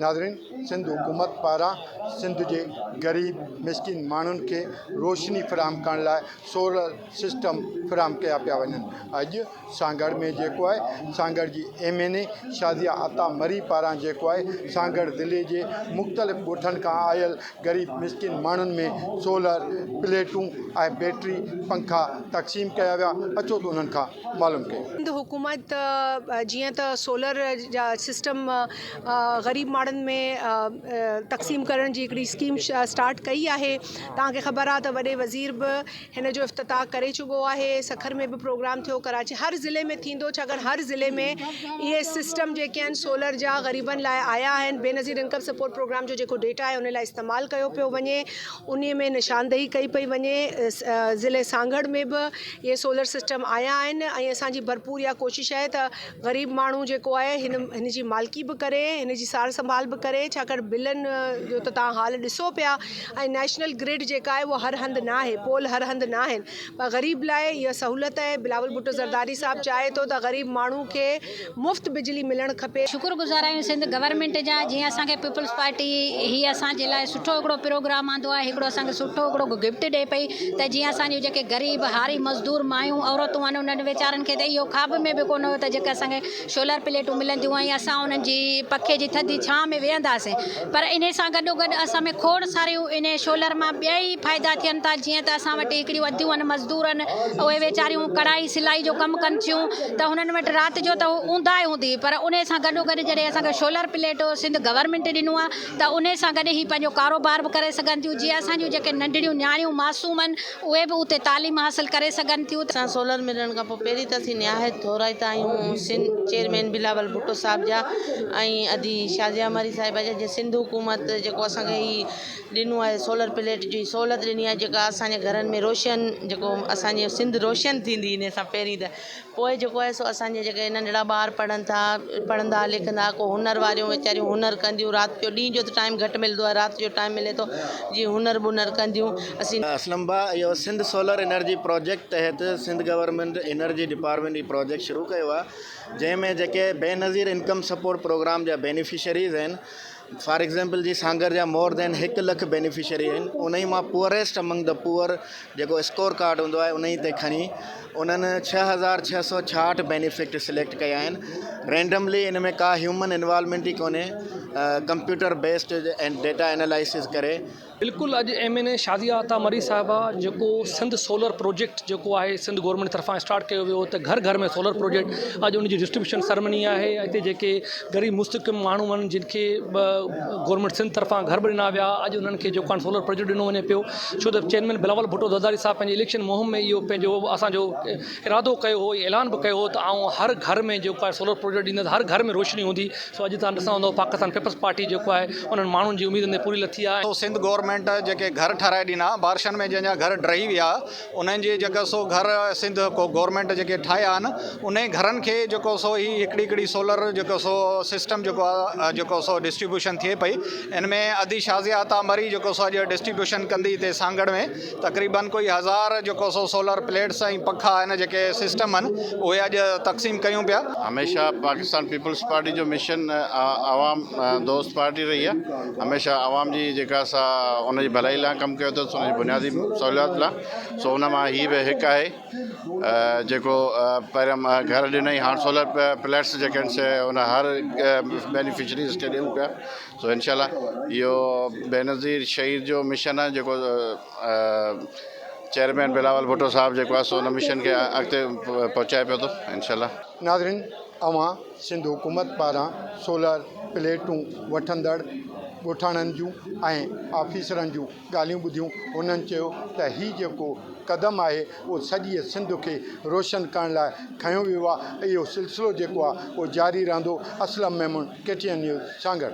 ناظرين سنڌ حڪومت پاران سنڌ جي غريب مسڪين ماڻهن کي روشني فراهم ڪرڻ لاء سولر سسٽم فراهم ڪيا پيا وڃن اڄ سانگهڙ ۾ جيڪو آهي سانگهڙ جي M N A Shazia Ata Marri پاران جيڪو آهي سانگهڙ ضلعي جي مختلف ڳوٺن کان آيل غريب مسڪين ماڻهن ۾ سولر پليٽون ۽ بيٽري پنکا تقسيم ڪيا ويا اچو ته انهن کان معلوم ڪيون. سنڌ حڪومت جيئن ته سولر جا سسٽم غريب ماڻهن ۾ تقسيم ڪرڻ جي هڪڙي اسڪيم اسٽارٽ ڪئي آهي توهان کي خبر آهي ته وڏي وزير به هن جو افتتاح ڪري چڪو آهي سکر ۾ به پروگرام ٿيو ڪراچي هر ضلعي ۾ ٿيندو ڇاڪاڻ هر ضلعي ۾ اهي سسٽم جيڪي آهن سولر جا غريبن لاء آيا آهن بينظير انڪم سپورٽ پروگرام جو جيڪو ڊيٽا آهي ان لاء استعمال ڪيو پيو وڃي انهي ۾ نشاندهي ڪئي پئي وڃي ضلعي سانگهڙ ۾ به اهي سولر سسٽم آيا آهن ۽ اسان جي ڀرپور اها ڪوشش آهي ته غريب ماڻهو جيڪو آهي هن هن جي مالڪي به ڪري هن جي سار سنڀال به ڪري ڇاڪاڻ بلن جو ته توهان حال ڏسو پيا ۽ نيشنل گرڊ جيڪا آهي اها هر هنڌ نه آهي پول هر هنڌ نه آهن پر غريب لاء اها سهولت آهي بلاول ڀٽو زرداري صاحب چاهي ٿو ته غريب ماڻهو کي مفت بجلي ملڻ کپي. شڪر گذار آهيون سنڌ گورنمينٽ جا جنهن اسان کي پيپلز پارٽي هي اسان جي لاء سٺو هڪڙو پروگرام آندو آهي هڪڙو اسان کي سٺو هڪڙو گفٽ ڏئي پئي ته جيئن اسان جون جيڪي غريب هاري مزدور مايون عورتون آهن انهن ويچارن کي ته اهو خواب ۾ به ڪونه هيو ته جيڪي اسان کي سولر پليٽون ملنديون ۽ اسان انهن جي پکي جي ٿڌي ڇانء ۾ ويهنداسين پر انهي سان گڏو گڏ اسان ۾ کوڙ ساريون انهي سولر مان ٻيا ئي فائدا ٿين ٿا جيئن ته اسان وٽ هڪڙيون اديون آهن مزدور آهن اهي ويچاريون ڪڙهائي سلائي جو ڪم ڪن ٿيون ته هنن وٽ رات جو ته اونداهي هوندي پر انهي سان گڏو گڏ جڏهن اسان کي سولر پليٽ سنڌ گورنمينٽ ڏنو آهي ته انهي سان گڏ هي پنهنجو ڪاروبار به ڪري سگهن ٿيون جيئن اسان جون جيڪي ننڍڙيون نياڻيون معصوم آهن اهي به اتي تعليم حاصل ڪري سگهن ٿيون. اسان سولر ملڻ کان پوء پهرين ته اسين نهايت ٿورائتا آهيون سنڌ چيئرمين بلاول ڀٽو صاحب جا ۽ ادي شازيه مري صاحبه جا جنهن سنڌ حڪومت جيڪو اسان کي هي ڏنو آهي سولر پليٽ جي سهولت ڏني آهي جيڪا اسان جي گهرن ۾ روشن جيڪو اسان جي سنڌ روشن ٿيندي ان سان پهرين ته پوء جيڪو آهي سو اسان جا جيڪي ننڍڙا ٻار پڙهن ٿا پڙهندا لکندا ڪو هنر واريون ويچاريون هنر ڪنديون رات جو ڏينهن جو ته ٽائيم گهٽ ملندو آهي رات جو ٽائيم ملي ٿو جيئن هنر ٻنر ڪنديون اسين اسلم ڀاء اهو سنڌ سولر انرجي پروجيڪٽ تحت سنڌ گورنمينٽ انرجي ڊپارٽمينٽ هي پروجيڪٽ شروع ڪيو آهي جنهن ۾ جيڪي بينظير انڪم سپورٽ پروگرام جا بينيفشريز آهن فار ايگزامپل جي سانگهڙ جا مور دين هڪ لک بينيفشري آهن انهي مان پوئريسٽ امنگ the poor جيڪو اسڪور ڪارڊ هوندو آهي انهي تي کڻي انهن 6666 بينيفڪٽ سليڪٽ ڪيا آهن رينڊملي ان ۾ ڪا هيومن انوالومينٽ ئي ڪونهي ڪمپيوٽر بيسڊ ۽ ڊيٽا انالائسز ڪري بلڪل اڄ M N A Shazia Ata Marri صاحبه جيڪو سنڌ سولر پروجيڪٽ جيڪو آهي سنڌ گورنمينٽ طرفان اسٽارٽ ڪيو ويو ته گهر گهر ۾ سولر پروجيڪٽ اڄ ان جي ڊسٽريبيوشن سرمني آهي اتي جيڪي غريب مستحق ماڻهو آهن جن کي گورنمينٽ سنڌ طرفان گهر به ڏنا ويا اڄ انهن کي جيڪو آهي سولر پروجيڪٽ ڏنو وڃي پيو ڇو ته چيئرمين بلاول ڀٽو زرداري صاحب پنهنجي اليڪشن مهم ۾ اهو پنهنجو اسانجو ارادو ڪيو هو اعلان به ڪيو هو ته آئون هر گهر ۾ جيڪو آهي سولر پروجيڪٽ ڏيندس هر گهر ۾ روشني هوندي سو اڄ توهان ڏسندا هوندؤ پاڪستان پيپلز پارٽي جيڪو آهي انهن ماڻهن جي اميدن تي پوري لٿي آهي. سو سنڌ گورنمينٽ جيڪي گهر ٺهرائي ڏنا بارشن ۾ جنهن جا گهر ڊهي ويا انهن جي جيڪو سو گهر سنڌ گورنمينٽ جيڪي ٺاهيا آهن انهي گهرن کي جيڪو سو هي هڪڙي هڪڙي سولر جيڪو سو سسٽم جيڪو آهي جيڪو سو ڊسٽريبيوشن ٿئي پئي ان ۾ ادي شازيه عطا مري جيڪو سو اڄ ڊسٽريبيوشن ڪندي هتي سانگهڙ ۾ تقريبن ڪوئي ھزار جيڪو سو سولر پليٽس ۽ پکا آھن جيڪي سسٽم آھن اھي اڄ تقسيم ڪيون پيا. ھميشه پاڪستان پيپلز پارٽي جو مشن عوام دوست پارٽي رھي آھي ھميشه عوام جي جيڪا سا ان جي ڀلائي لاء ڪم ڪيو اٿس ان جي بنيادي سھوليات لاء سو ان مان ھي به ھڪ آھي جيڪو پهريان گھر ڏنائين ھاڻ سولر پليٽس جيڪي آھن سي ان ھر بينيفشريز کي ڏيون پيا سو انشاء الله اهو بينظير شهيد جو مشن آهي جيڪو چيئرمين بلاول ڀٽو صاحب جيڪو آهي سو ان مشن کي اڳتي پهچائي پيو ٿو انشاء الله. ناظرين اوهان سنڌ حڪومت پاران سولر پليٽون وٺندڙ ڳوٺاڻن جون ۽ آفيسرن جون ڳالهيون ٻڌيون هنن چيو ته هي جيڪو قدم آهي اهو سڄيء سنڌ کي روشن ڪرڻ لاء کنيو ويو آهي اهو سلسلو جيڪو آهي اهو جاري رهندو Aslam Memon K T N news Sanghar.